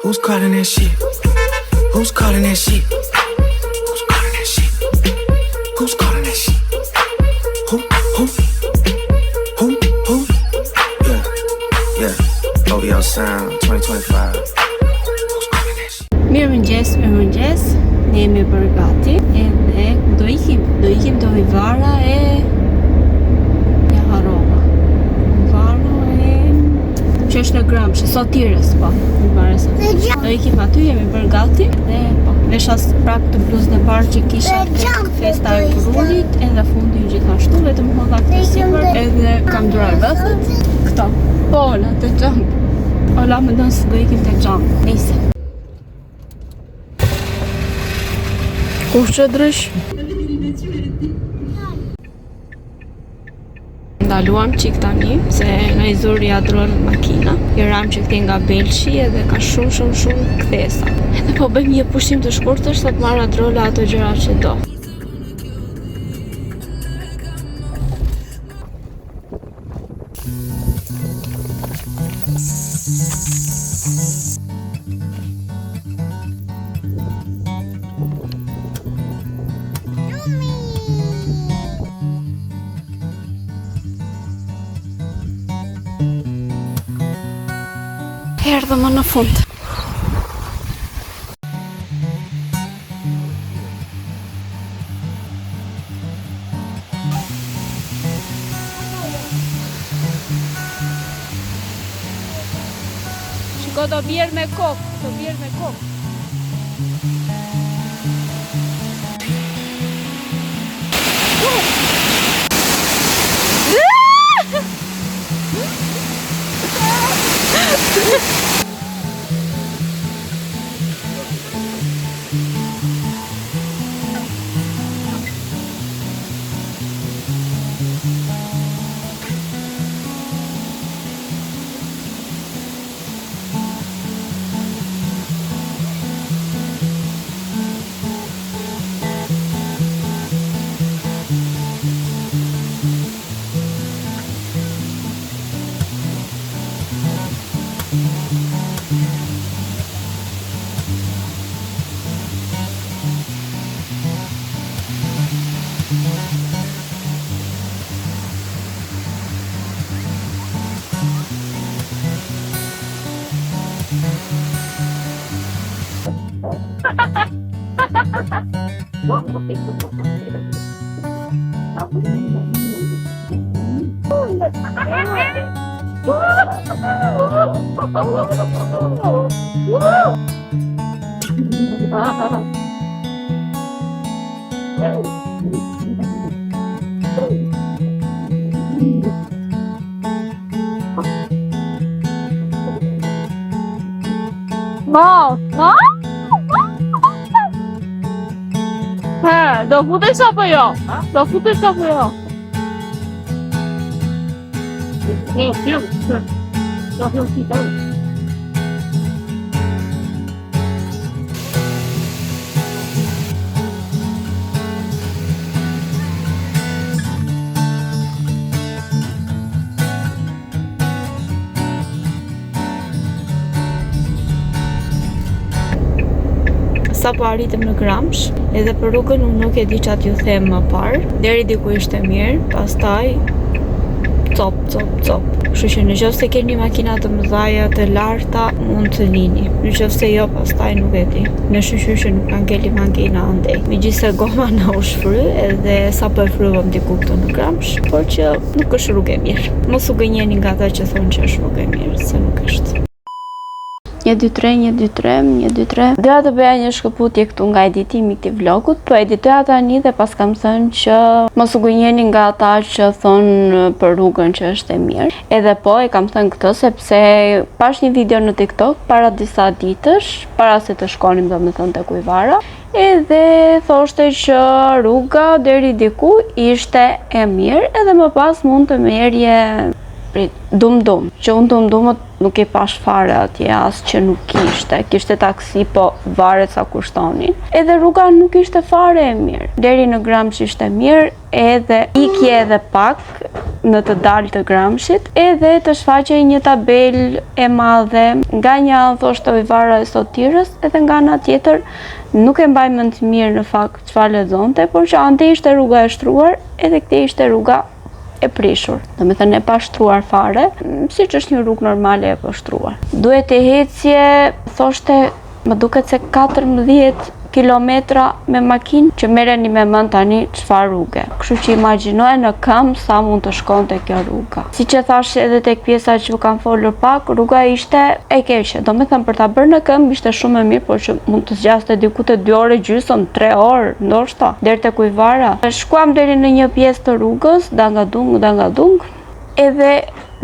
Who's calling that shit? Who's calling that shit? Who's calling that shit? Who's calling that shit? Who? Who? Who? Who? Yeah, yeah. OVO Sound 2025. Who's calling that shit? Mirëmëngjes, mirëmëngjes. Ne jemi bërë gati edhe ku do ikim? Do ikim te Ujvara e ja harrova. Ujvara e që është në Gramsh, Sotirës, po. Ujvara e Sotirës. Do ikim aty, jemi bërë gati dhe po. Vesha prapë të bluzën e bardhë që kisha tek festa e grurit edhe fundin gjithashtu, vetëm hodha këtë sipër edhe kam durar vëthët. Këto. Po, Ola, te jump. Ola mendon se do ikim te jump. Nejse. Kush që drësh? Ndaluam çik tani, se na i zuri Adrolën makina. I ram që këtej nga Belshi edhe ka shumë shumë shumë kthesa. Edhe po bëjmë një pushim të shkurtër sa të marrë Adrola ato gjëra që do. Erdhëm më në fund. Shiko do bjerë me kokë, do bjerë me kokë. Mos, mos! He, do futesh apo jo? Do futesh apo jo? Jo, jo, jo, jo, jo. Sa po arritëm në Gramsh, edhe për rrugën unë nuk e di ça t'ju them më parë. Deri diku ishte mirë, pastaj cop, cop, cop. Kështu që në qoftë se keni makina të mëdhaja, të larta, mund të vini. Në qoftë se jo, pastaj nuk e di. Në shyqyr që nuk na ngeli makina andej. Megjithëse goma na u shfry edhe sa po e fryvëm diku këtu në Gramsh, por që nuk është rrugë e mirë. Mos u gënjeni nga ata që thonë që është rrugë e mirë, se nuk është. 1, 2, 3, 1, 2, 3, 1, 2, 3. Doja të bëja një shkëputje këtu nga editimi i këtij vlogut, po editoja tani dhe pas kam thënë që mos u gënjeni nga ata që thonë për rrugën që është e mirë. Edhe po e kam thënë këtë sepse pash një video në TikTok para disa ditësh, para se të shkonim domethënë tek Ujvara, edhe thoshte që rruga deri diku ishte e mirë, edhe më pas mund të merrje Prit, dum dum, që unë dum dumët nuk i pash fare atje, as që nuk kishte, kishte taksi, po varet sa kushtonin. Edhe rruga nuk ishte fare e mirë. Deri në Gramsh ishte mirë, edhe ikje edhe pak në të dalë të Gramshit, edhe të shfaqej një tabelë e madhe, nga një anë thoshte Ujvara e Sotirës, edhe nga ana tjetër nuk e mbaj mend mirë në fakt çfarë lexonte, por që andej ishte rruga e shtruar, edhe këtej ishte rruga e prishur, domethënë e pashtruar fare, siç është një rrugë normale e pashtruar. Duhet të ecje, thoshte, më duket se 14 kilometra me makinë që merreni me mend tani çfarë rruge. Kështu që imagjinoje në këmbë sa mund të shkonte kjo rruga. Siç e thashë edhe tek pjesa që ju kam folur pak, rruga ishte e keqe. Domethënë për ta bërë në këmbë ishte shumë e mirë, por që mund të zgjaste diku te 2 orë e gjysmë, 3 orë, ndoshta, deri tek Ujvara. Shkuam deri në një pjesë të rrugës, dangadung, dangadung, edhe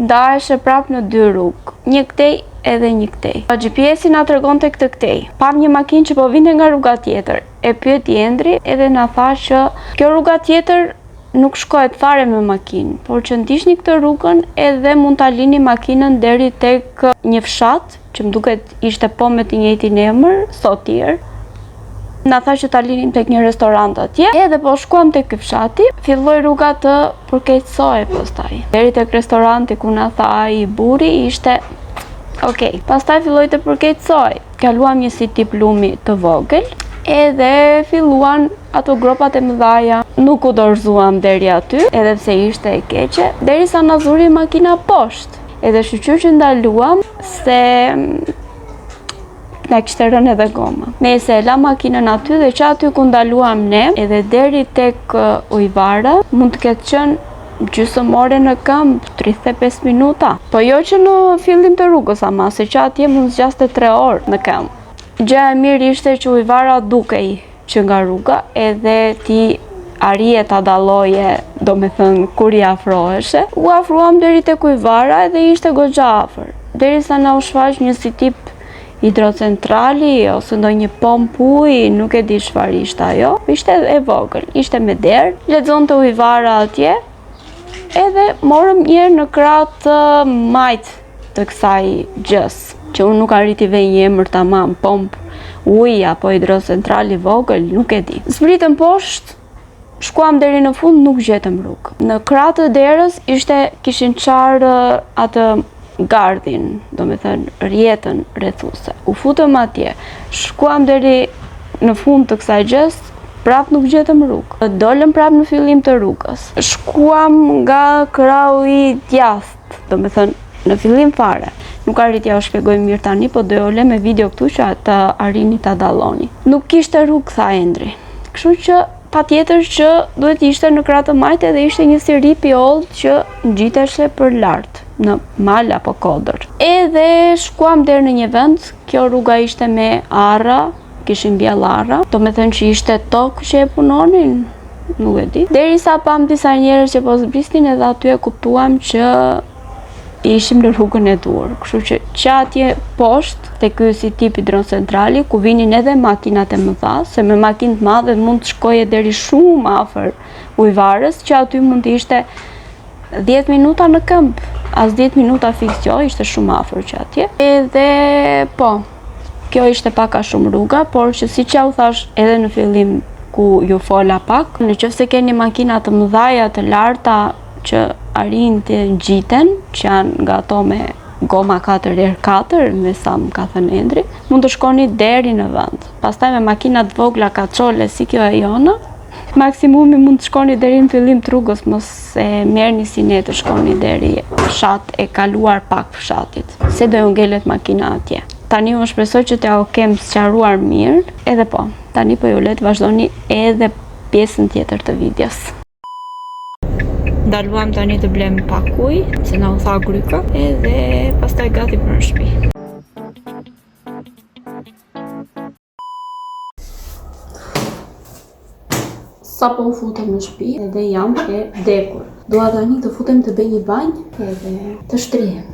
ndaheshe prapë në dy rrugë, një këtej edhe një këtej. GPS-i na tregonte këtë këtej. Pamë një makinë që po vinte nga rruga tjetër. E pyeti Endri edhe na tha që kjo rruga tjetër nuk shkohet fare me makinë, por që ndiqni këtë rrugën edhe mund ta lini makinën deri tek një fshat, që më duket ishte po me të njëjtin emër, Sotir. Na tha që ta linim tek një restorant atje, edhe po shkuam tek ky fshati, filloi rruga të përkeqësohej pastaj. Deri tek restoranti ku na tha ai burri ishte ok. Pastaj filloi të përkeqësohej. Kaluam një si tip lumi të vogël, edhe filluan ato gropat e mëdhaja. Nuk u dorëzuam deri aty, edhe pse ishte e keqe, derisa na zuri makina poshtë. Edhe shyqyr që ndaluam se na kishte rënë edhe goma. Nejse e lamë makinën aty dhe që aty ku ndaluam ne, edhe deri tek Ujvara, mund të ketë qenë gjysmë ore në këmbë, 35 minuta. Po jo që në fillim të rrugës ama, se që atje mund zgjaste 3 orë në këmbë. Gjëja e mirë ishte që Ujvara dukej që nga rruga edhe ti arrije ta dalloje, domethënë, kur i afroheshe. U afruam deri tek Ujvara edhe ishte goxha afër. Derisa na u shfaq një si tip hidrocentrali ose ndonjë pompë uji, nuk e di çfarë ishte ajo. Ishte e vogël, ishte me derë, lexonte Ujvara atje. Edhe morëm një herë në krah të majtë të kësaj gjësë, që unë nuk arrij t'i vë një emër tamam, pompë uji apo hidrocentral i vogël, nuk e di. Zbritëm poshtë, shkuam deri në fund, nuk gjetëm rrugë. Në krah të derës ishte kishin çarë atë gardhin, domethënë rrjetën rrethuese. U futëm atje, shkuam deri në fund të kësaj gjësë, prap nuk gjetëm rrugë. Dolëm prap në fillim të rrugës. Shkuam nga krahu i djathtë Domethënë, në fillim fare. Nuk arrij t'jua shpjegoj mirë tani, po do ju lë me video këtu që të arrini ta dalloni. Nuk kishte rrugë, tha Endri. Kështu që patjetër që duhet të ishte në krah të majtë edhe ishte një si rip i hollë që ngjiteshe për lart në mal apo kodër. Edhe shkuam deri në një vend, kjo rruga ishte me arra, kishin mbjellë arra, domethënë që ishte tokë që e punonin, nuk e di. Derisa pamë disa njerëz që po zbrisnin edhe aty e kuptuam që ishim në rrugën e duhur. Kështu që që atje poshtë, te ky si tip hidrocentrali, ku vinin edhe makinat e mëdha, se me makinë të madhe mund të shkoje deri shumë afër Ujvarës, që aty mund të ishte 10 minuta në këmbë, as 10 minuta fiks jo, ishte shumë afër që atje. Edhe, po, kjo ishte pak a shumë rruga, por që siç jua thashë edhe në fillim ku ju fola pak, në qoftë se keni makina të mëdhaja, të larta, që arrijnë të ngjiten, që janë nga ato me goma 4x4, me sa më ka thënë Endri, mund të shkoni deri në vend. Pastaj me makina të vogla kaçole si kjo e jona, Maksimumi mund të shkoni deri në fillim të rrugës, mos e merrni si ne të shkoni deri fshat e kaluar pak fshatit, se do ju ngelet makina atje. Tani unë shpresoj që t'jua kem sqaruar mirë, edhe po, tani po ju le të vazhdoni edhe pjesën tjetër të videos. Ndaluam tani të blem pak ujë, se na u tha gryka, edhe pastaj gati për në shtëpi. Sapo u futëm në shtëpi edhe jam e vdekur. Dua tani të futem të bëj një banjë edhe të shtrihem.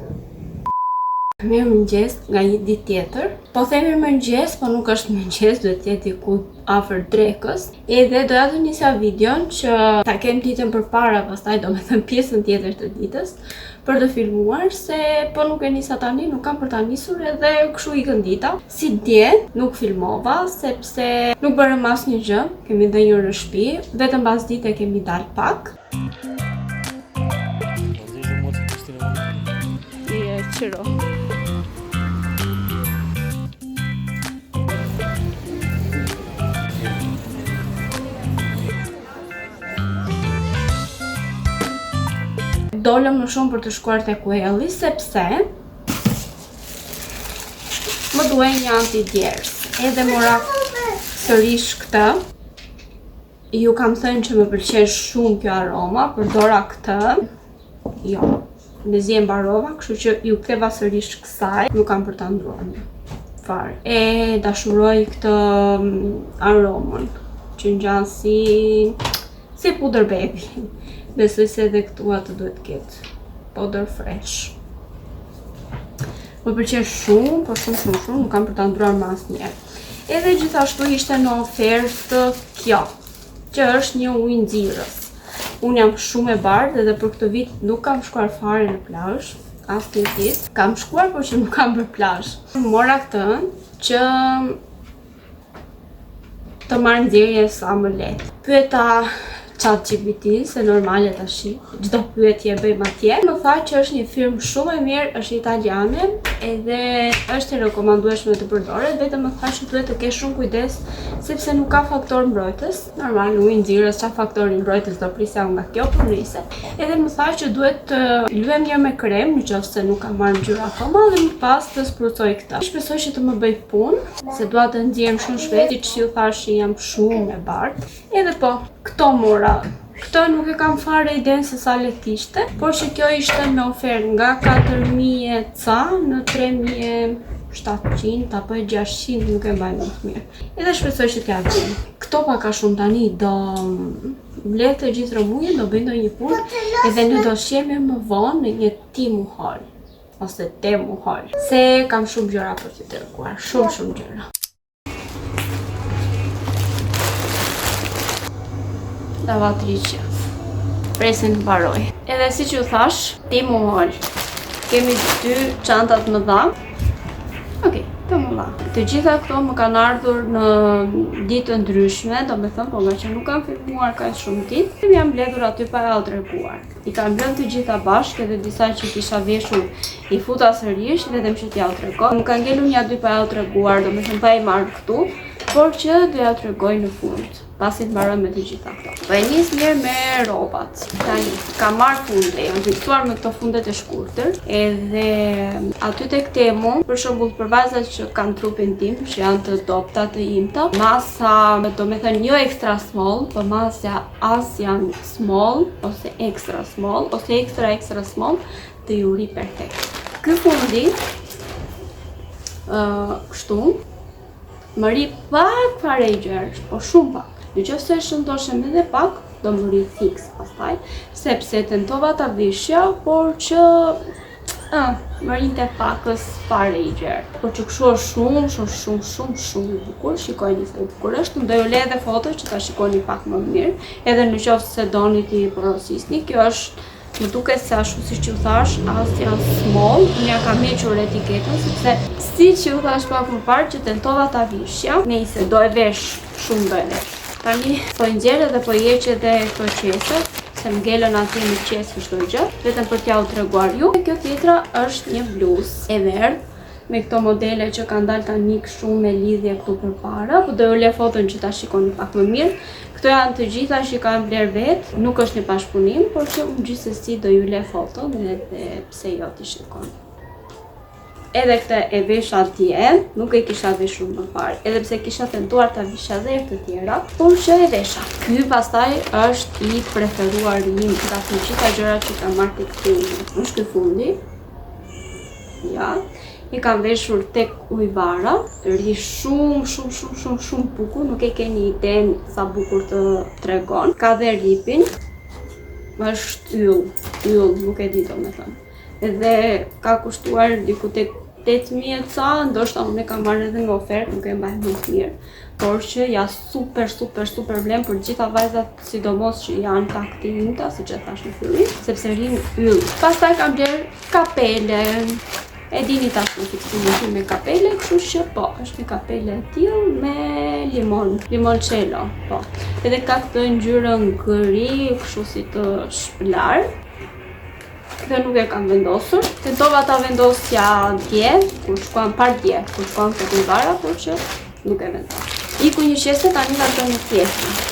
Mirëmëngjes nga një ditë tjetër. Po them mirëmëngjes, po nuk është mëngjes, duhet të jetë diku afër drekës. Edhe doja të nisja videon që ta kem ditën përpara, pastaj domethënë pjesën tjetër të ditës për të filmuar se po nuk e nisa tani, nuk kam për ta nisur edhe kështu ikën dita. Si dje nuk filmova sepse nuk bërëm asnjë gjë, kemi ndenjur në shtëpi, vetëm pasdite kemi dalë pak. Qëro. Dolëm më shumë për të shkuar te Kuelli, sepse më duhej një antidjersë. Edhe mora sërish këtë. Ju kam thënë që më pëlqen shumë kjo aroma, përdora këtë. Jo, mezi e mbarova, kështu që iu ktheva sërish kësaj, nuk kam për ta ndërruar më. Fare. E dashuroj këtë mm, aromën, që ngjan si si pudër bebi. Besoj se edhe këtu atë duhet të ketë pudër fresh. Më pëlqen shumë, po shumë shumë shumë, nuk kam për ta ndërruar më asnjëherë. Edhe gjithashtu ishte në ofertë kjo, që është një ujë nxirës. Unë jam shumë e bardhë edhe për këtë vit nuk kam shkuar fare në plazh, asnjë ditë. Kam shkuar por që nuk kam bërë plazh. Mora këtë që të marr nxirje sa më lehtë. Pyeta chat GPT, se normale tashi, çdo pyetje e bëjmë atje. Më tha që është një firmë shumë e mirë, është italiane, edhe është e rekomandueshme të përdoret, vetëm më tha që duhet të kesh shumë kujdes, sepse nuk ka faktor mbrojtës. Normal, ujë nxirës, ça faktori mbrojtës do prisja nga kjo, por nëse. Edhe më tha që duhet të lyhem një me krem, në qoftë se nuk ka marrë ngjyrë akoma, dhe më pas të sprucoj këtë. Shpresoj që të më bëj punë, se dua të nxihem shumë shpejt, siç ju thashë jam shumë e bardhë. Edhe po, këto mora. Këto nuk e kam fare idenë se sa lek ishte, por që kjo ishte me ofertë nga 4000 e ca në 3700 apo 600, nuk e mbaj mend mirë. Edhe shpresoj që t'ja vjen. Këto pak a shumë tani do mbledh të gjithë rrëmujën, do bëj ndonjë punë, edhe ne do shihemi më vonë në një Temu haul ose Temu haul. Se kam shumë gjëra për t'ju treguar, shumë shumë gjëra. Lavatriçja. Presim të mbaroj. Edhe siç ju thash, Temu haul. Kemi dy çantat e mëdha. Okej, të mëdha. Të gjitha këto më kanë ardhur në ditë të ndryshme, domethënë, po ngaqë nuk kam filmuar kaq shumë ditë, më janë mbledhur aty pa jua treguar. I kam lënë të gjitha bashkë edhe disa që kisha veshur i futa sërish, vetëm që t'jua tregoj. Më kanë ngelur nja dy pa jua treguar, domethënë pa i marrë këtu, por që do jua tregoj në fund, pasi të mbaroj me të gjitha këto. Po e nis njëherë me rrobat. Tani, kam marrë funde, jam fiksuar me këto fundet e shkurtër, edhe aty tek Temu, për shembull për vajzat që kanë trupin tim, që janë të dobta, të imta, masa, domethënë jo extra small, po masa as janë small ose extra small ose extra extra small të ju rri perfekt. Ky fundi uh, kështu më rri pak fare i gjerë, po shumë pak. Në qoftë se e shëndoshem edhe pak, do më rri fiks pastaj, sepse tentova ta vishja, por që Ah, më rrinte pakës fare i gjerë. Por që kështu është shumë, shumë, shumë, shumë, shumë i bukur. Shikojeni sa i bukur është. Unë do ju le edhe foto që ta shikoni pak më mirë. Edhe në qoftë se doni t'i porosisni. Kjo është, më duket se ashtu siç ju thash, as janë small. Unë ja kam hequr etiketën, sepse siç ju thash pak më parë që tentova ta vishja. Nejse, do e vesh, shumë do e vesh. Tani, po i nxjerr edhe po i heq edhe këto qeset se më ngelën aty në qese çdo gjë, vetëm për t'jua treguar ju. Kjo tjetra është një bluzë e verdhë me këto modele që kanë dalë tani kështu me lidhje këtu përpara, po do ju le foton që ta shikoni pak më mirë. Këto janë të gjitha që kam blerë vetë, nuk është një bashkëpunim, por që unë gjithsesi do ju le foton edhe pse jo t'i shikoni. Edhe këtë e vesha dje, nuk e kisha veshur më parë, edhe pse kisha tentuar ta visha dhe herë të tjera, por që e vesha. Ky pastaj është i preferuari im nga të gjitha gjërat që kam marrë tek Temu. Është ky fundi. Ja. I kam veshur tek ujvara, rri shumë, shumë, shumë, shumë, shumë bukur, nuk e keni idenë sa bukur të tregon. Ka dhe ripin, është yll, yll, nuk e di domethënë. Dhe ka kushtuar diku tek 8000 e ca, ndoshta unë e kam marrë edhe me ofertë, nuk e mbaj mend mirë. Por që ja super super super vlen për gjitha vajzat, sidomos që janë pak të imta, siç e thash në fillim, sepse rrin yll. Pastaj kam bler kapele. E dini tashmë fiksimin tim me kapele, kështu që po, është një kapele e tillë me limon, limoncello, po. Edhe ka këtë ngjyrën gri, kështu si të shpëlar. Këtë nuk e kam vendosur. Tentova ta vendosja dje, kur shkuam par dje, kur shkuam te Ujvara, por që nuk e vendos. Iku një qese, tani vazhdojmë me tjetrën.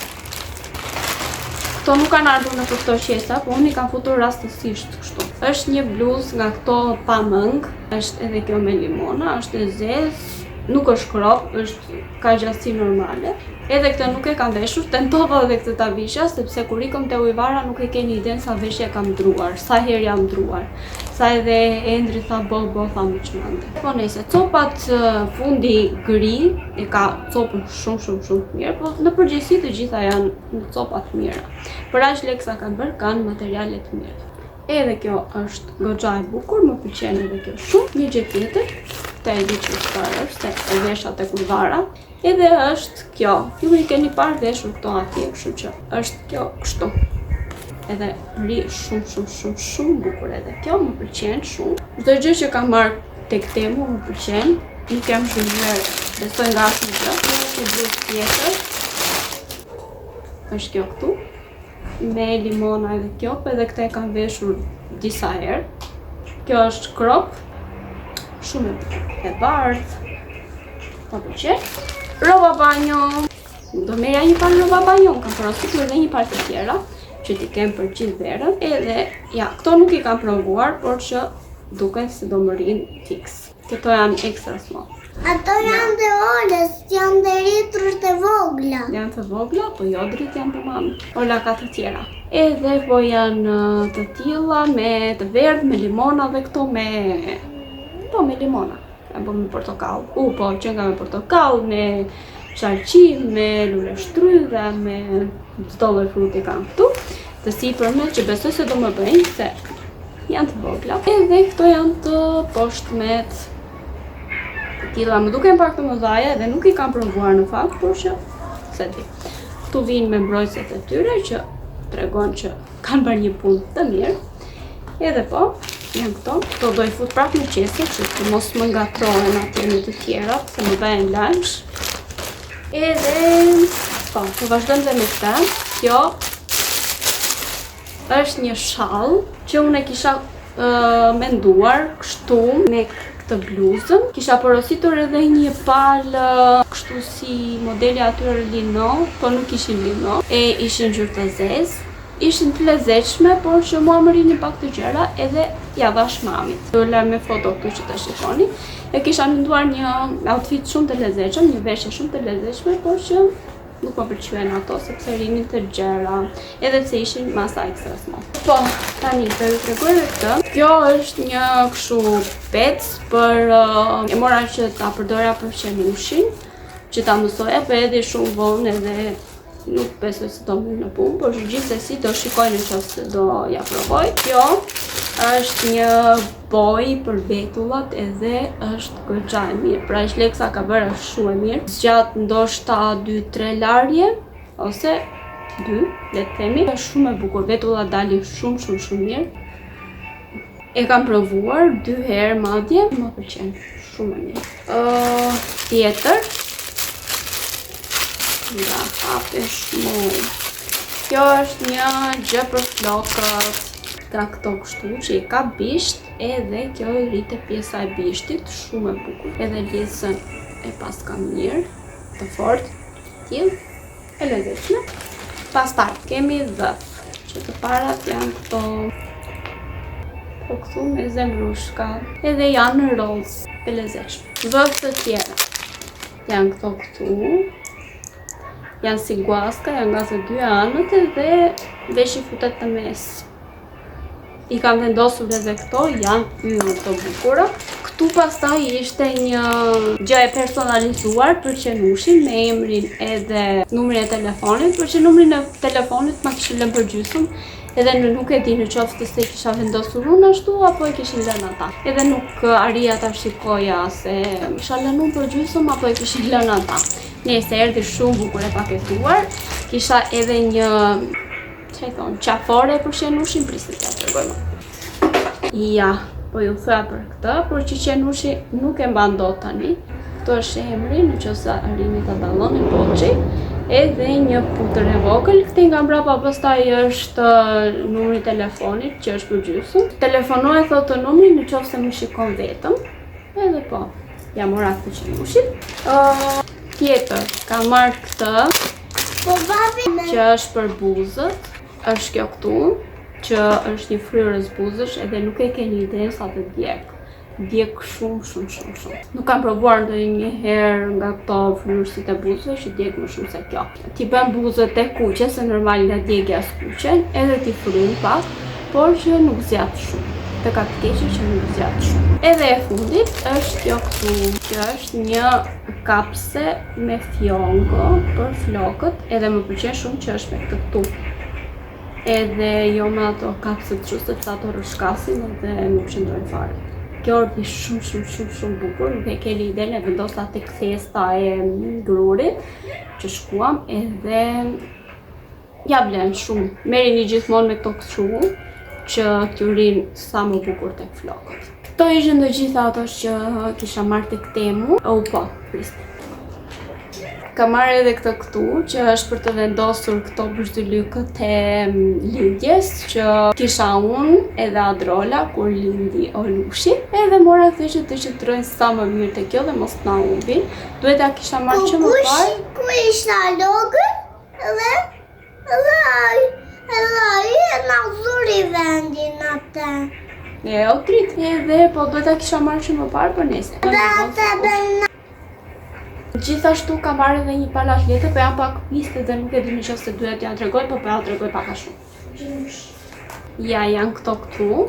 Këto nuk kanë ardhur në këto qesa, po unë i kam futur rastësisht kështu. Është një bluzë nga këto pa mëngë, është edhe kjo me limona, është e zezë, nuk është crop, është ka gjatësi normale. Edhe këtë nuk e kam veshur, tentova edhe këtë ta vishja, sepse kur ikëm te Ujvara nuk e keni idenë sa veshje kam ndruar, sa herë jam ndruar. Sa edhe Endri tha bo bo tha më çmende. Po nejse, copat fundi gri, e ka copën shumë shumë shumë të mirë, po në përgjithësi të gjitha janë në copa të mira. Për aq lekë sa kanë bërë, kanë materiale të mira. Edhe kjo është goxha e bukur, më pëlqen edhe kjo shumë. Një gjë tjetër, këtë e di që çfarë është, se e vesha tek Ujvara. Edhe është kjo. Ju i keni parë veshur këto atje, kështu që është kjo kështu. Edhe rri shumë shumë shumë shumë bukur edhe kjo, më pëlqen shumë. Çdo gjë që kam marrë tek Temu më pëlqen. Nuk jam zhgënjyer, besoj nga asnjë gjë. Kjo është një bluzë tjetër. Është kjo këtu. Me limona edhe kjo, po edhe këtë e kam veshur disa herë. Kjo është crop, shumë e bardhë, më pëlqen. Rroba banjo, do merrja një palë rroba banjo, unë kam porositur edhe një palë të tjera, që t'i kem për gjithë verën. Edhe, ja, këto nuk i kam provuar, por që duket se do më rrinë fiks. Këto janë extra small. Ato janë të Olës, janë të rritur të vogla. Janë të vogla, po jo dritë janë të mami. Ola ka të tjera. Edhe po janë të tilla me të verdhë, me limona dhe këto me... Po, me limona. Apo me portokall. U, po, që nga me portokall, me shalqi, me luleshtrydhe, me çdo lloj fruti kanë këtu. Të sipërme që besoj se do më bëjnë se janë të vogla. Edhe këto janë të poshtmet. Të tilla më duken pak të mëdhaja dhe nuk i kam provuar në fakt, por që s'e di. Këtu vinë me mbrojtëset e tyre që tregon që kanë bërë një punë të mirë. Edhe po, janë këto. Këto do i fut prapë në qese që të mos më ngatërrohen atje me të tjerat, se më bëhen lëmsh. Edhe, po, po vazhdojmë dhe me këtë. Kjo është një shall që unë e kisha uh, menduar kështu me këtë bluzën. Kisha porositur edhe një palë kështu si modeli atyre lino, po nuk ishin lino, e ishin ngjyrë të zezë. Ishin të lezetshme, por që mua më rrinin pak të gjera edhe ja dhash mamit. Do la me foto këtu që ta shikoni. E kisha menduar një outfit shumë të lezetshëm, një veshje shumë të lezetshme, por që nuk më pëlqyen ato sepse rrinin të gjera, edhe pse ishin masa extra small. Po, tani do ju tregoj edhe këtë. Kjo është një kështu pec për uh, e mora që ta përdorja për qenushin, që ta mësoja, po edhe shumë vonë edhe nuk besoj se do më në punë, por gjithsesi do shikoj në qoftë se do ja provoj. Kjo është një bojë për vetullat edhe është goxha e mirë. Pra është lek sa ka bërë është shumë e mirë. Zgjat ndoshta 2-3 larje ose 2, le të themi. Është shumë e bukur, vetullat dalin shumë shumë shumë mirë. E kam provuar dy herë madje, më pëlqen shumë e mirë. Uh, tjetër nga hapesh moj. Kjo është një gjë për flokët. Ka këto kështu që i ka bisht edhe kjo i rri te pjesa e bishtit, shumë e bukur. Edhe lidhësen e paska mirë, të fort, tillë, e lezetshme. Pastaj kemi dhëth, që të parat janë këto po këtu me zemrushka, edhe janë rozë, e lezetshme. Dhëth të tjera janë këto këtu, janë si guaska, janë nga të dy anët edhe veshi futet në mes. I kam vendosur edhe këto, janë yll të bukura. Këtu pastaj ishte një gjë e personalizuar për qenushin me emrin edhe numrin e telefonit, por që numrin e telefonit ma kishin lënë për gjysmë. Edhe në nuk e di në qoftë se kisha vendosur unë ashtu apo e kishin lënë ata. Edhe nuk arrija ta shikoja se kisha lënë unë për gjysëm apo e kishin lënë ata. Nejse erdhi shumë bukur e paketuar. Kisha edhe një, ça i thonë, qafore për qenushin, prisni t'ja tregoj më. Ja, po ju thoja për këtë, por që qenushi nuk e mban dot tani. Këtu është emri, në qoftë se arrini ta dalloni Poçi. Edhe një putër e vogël, këtej nga mbrapa pastaj është numri i telefonit që është për gjysmë. Telefonoje thotë numri në qoftë se më shikon vetëm. Edhe po, ja mora këtë qenushit. Uh, tjetër, kam marrë këtë, Po babi që është për buzët, është kjo këtu, që është një fryrës buzësh edhe nuk e keni idenë sa të djeg. Djeg shumë, shumë, shumë, shumë. Nuk kam provuar ndonjëherë nga këto fryrësit e buzëve që djeg më shumë se kjo. T'i bën buzët e kuqe, se normal nga djegia skuqen, edhe t'i fryn pak, por që nuk zgjat shumë. Të ka të keqe që nuk zgjat shumë. Edhe e fundit është kjo këtu, që është një kapse me fjongo për flokët, edhe më pëlqen shumë që është me këtë këtu. Edhe jo me ato kapse të sepse ato rrëshkasin edhe nuk qëndrojnë fare. Kjo erdhi shumë shumë shumë shumë bukur, nuk e keni idenë e vendosa tek festa e grurit që shkuam edhe ja vlen shumë. Merrini gjithmonë me këto kështu që t'ju rrinë sa më bukur tek flokët. Këto ishin të gjitha ato që kisha marrë tek Temu. O po, prisni. Kam marrë edhe këtë këtu, që është për të vendosur këto byzylykët e lindjes, që kisha unë edhe Adrola kur lindi Olushi. Edhe mora këtë që të qëndrojnë sa më mirë te kjo dhe mos të na humbin. Duhet ta kisha marrë që më parë. Ku ishte logën? Edhe edhe ai edhe ai e na zuri vendin atë. E, o trit, edhe po duhet ta kisha marrë që më parë për nesër. Edhe atë bën Gjithashtu kam marrë edhe një palë atlete, po janë pak piste dhe nuk e di në qoftë se duhet t'ja tregoj, po po ja tregoj pak a shumë. Ja, janë këto këtu,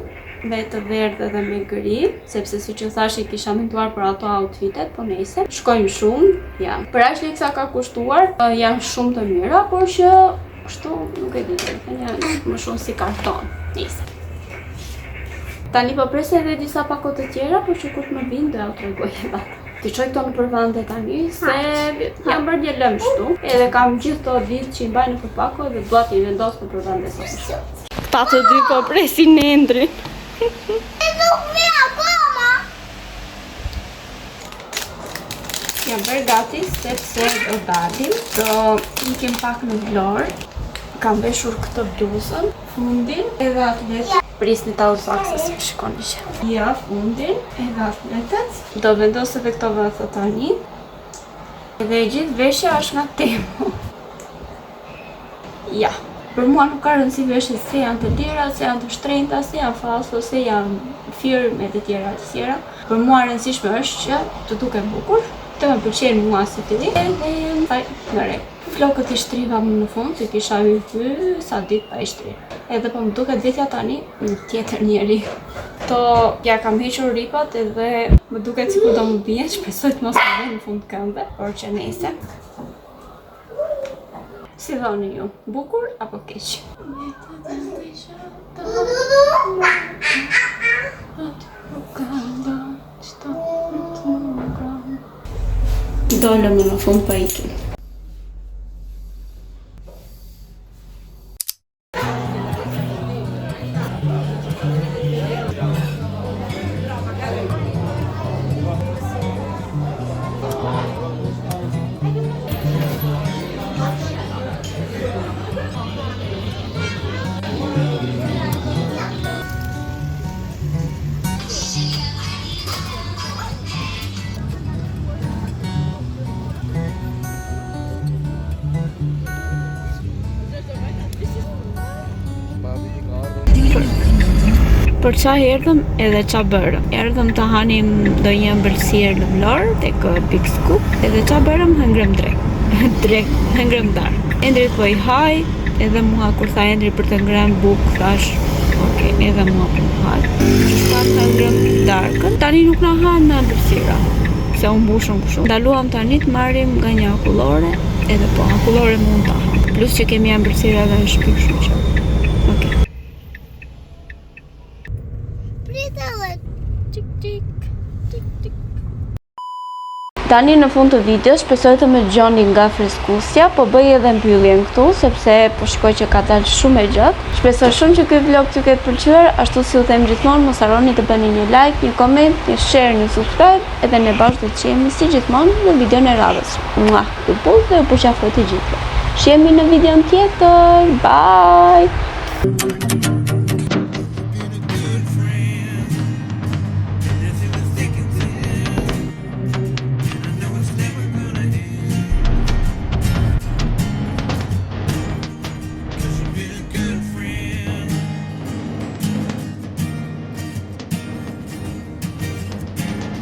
me të verdhë dhe me gri, sepse siç ju thashë i kisha menduar për ato outfitet, po nejse, shkojnë shumë, ja. Për aq lekë sa ka kushtuar, janë shumë të mira, por që kështu nuk e di, domethënë janë më shumë si karton. Nejse. Tani po pres edhe disa pako të tjera, por që kur të më vinë do ja u tregoj edhe ato. T'i çoj këto nëpër vende tani, se janë bërë një lëmsh këtu. Edhe kam gjithë këto ditë që i mbaj nëpër pako dhe dua t'i vendos nëpër vende sa më shumë. Këta të dy po presin Endrin. E nuk mi akoma. Jam bërë gati sepse do dalim, do ikim pak në Vlorë. Kam veshur këtë bluzën, fundin edhe atletet. Prisni ta ul pak se s'më shikoni që. Ja, fundin edhe atletet. Do vendos edhe këto vathë tani. Edhe e gjithë veshja është nga Temu. Ja, për mua nuk ka rëndësi veshjet se janë të lira, se janë të shtrenjta, se janë falso, se janë firmë e të tjera të tjera. Për mua e rëndësishme është që të duken bukur, të më pëlqejnë mua si fillim, edhe pa në rregull. Flokët i shtriva më në fund, se kisha hy sa ditë pa i shtrirë. Edhe po më duket vetja tani një tjetër njeri. Këto ja kam hequr ripat edhe më duket sikur do më bien, shpresoj të mos më vjen në fund këmbe, por që nejse. Si thoni ju, bukur apo keq? Dolëm në fund po ikim. Për ça erdhëm edhe ça bërëm. Erdhëm të hanim ndonjë ëmbëlsirë në Vlorë tek Big Scoop edhe ça bërëm hëngrëm drekë. Drekë, hëngrëm darkë. Endrit po i haj, edhe mua kur tha Endri për të ngrënë bukë, thash, ok, edhe mua po më haj. Shkuam të ngrëmë darkën. Tani nuk na hahen më ëmbëlsira, se u mbushëm kështu. Ndaluam tani të marrim nga një akullore, edhe po, akullore mund ta ham. Plus që kemi ëmbëlsira edhe në shtëpi, kështu që. Ok. Tani në fund të videos shpresoj të më dëgjoni nga freskusja, po bëj edhe mbylljen këtu sepse po shikoj që ka dalë shumë e gjatë. Shpresoj shumë që ky vlog t'ju ketë pëlqyer, ashtu si u them gjithmonë, mos harroni të bëni një like, një koment, një share, një subscribe, edhe ne bashkë do të shihemi si gjithmonë në videon e radhës. Mua, ju puth dhe ju përqafoj të gjithëve. Shihemi në videon tjetër. Bye.